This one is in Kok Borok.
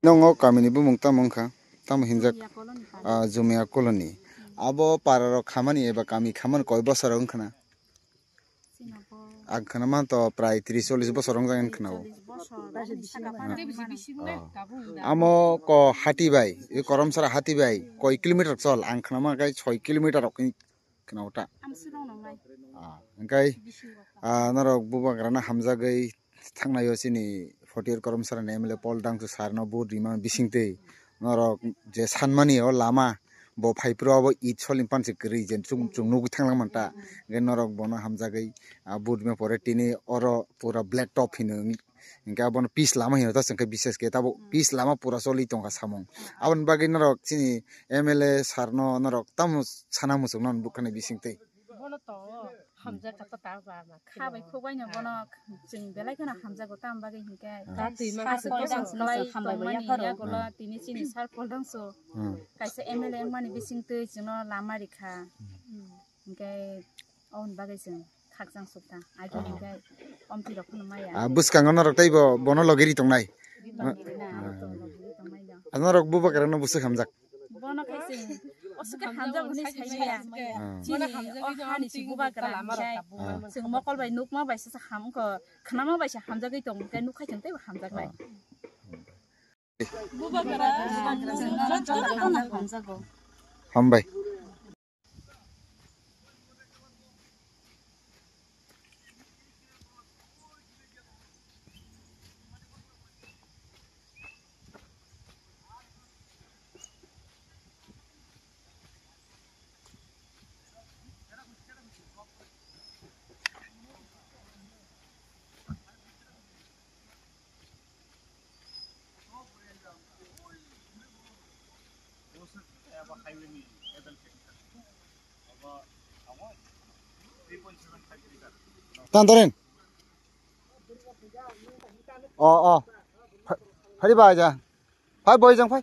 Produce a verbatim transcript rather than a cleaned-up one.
Tongo kamini bumung tamo wngkha? Tamo hinjak? Jumia colony para. Ah, Jumia colony. Abo para rok khamani eba kami khamani koi bosor wngkha na? Chini bo Ang khna man to prai tris chollis bosor wngjak hinwi khna o. Chini bosor, chini bosor. Bini saka phano wngmano. Ah. Amo ko hati bai, i Koromsara hati bai koi kilometer chol, ang khna man khe soi kilometer rok hinwi khna o ta. Amswrwng nongnai. Ah, hingkai, bisingo kha. Ah, norok bubagrano hamjagwi thangnaio chini forty year Koromsarani M L A Paul Dangsu sarno vote rima bisingtwi norok je sanmani o lama bo phaiphuru abo it solimpan se kwrwi je chwng, chwng nugwi thanglang manta. Hingke norok bono hamjagwi, ah, vote rima pore tini oro pura black top hino hingke abono pis lama hino ta chwngkhe bises khe tabuk pis lama pura choli tongkha samung. Aboni bagwi norok chini M L A sarno norok tamo sana muchungno bukhani bisingtwi. Bono to hamjak kha ta ba ma. Kha bai khuk bai no bono chwng belai kheno hamjago, tamo bagwi hinkhe. Ah. Aswk bosong kwlai tongmani yagulo tini chini sar Paul Dangsu. Hmm. Kaisa M L A wngmani bisingtwi chwngno lama rikha. Hmm. Hinkhe oboni bagwi chwng khakchang sukha. Agi hinkhe omtwi rok phano maya. Ah, bwskango norok tei bo bono logi ri tongnai. Ri tongnai na, ri tongnai na. Ah, norok bubagrano bwswk hamjak? Bono khe chwng oswk khe hamjak hwnwi sai maya. Ah. Chini o hani si bubagra hinkhe chwng mokol bai nukma bai se ham wngkha, khnama bai se hamjagwi tong hinkhe nukhai chwng teibo hamjaknai. Ah. Hambai. Tan torin. O, o. Pha-, phari ba ja. Phai boi jang phai.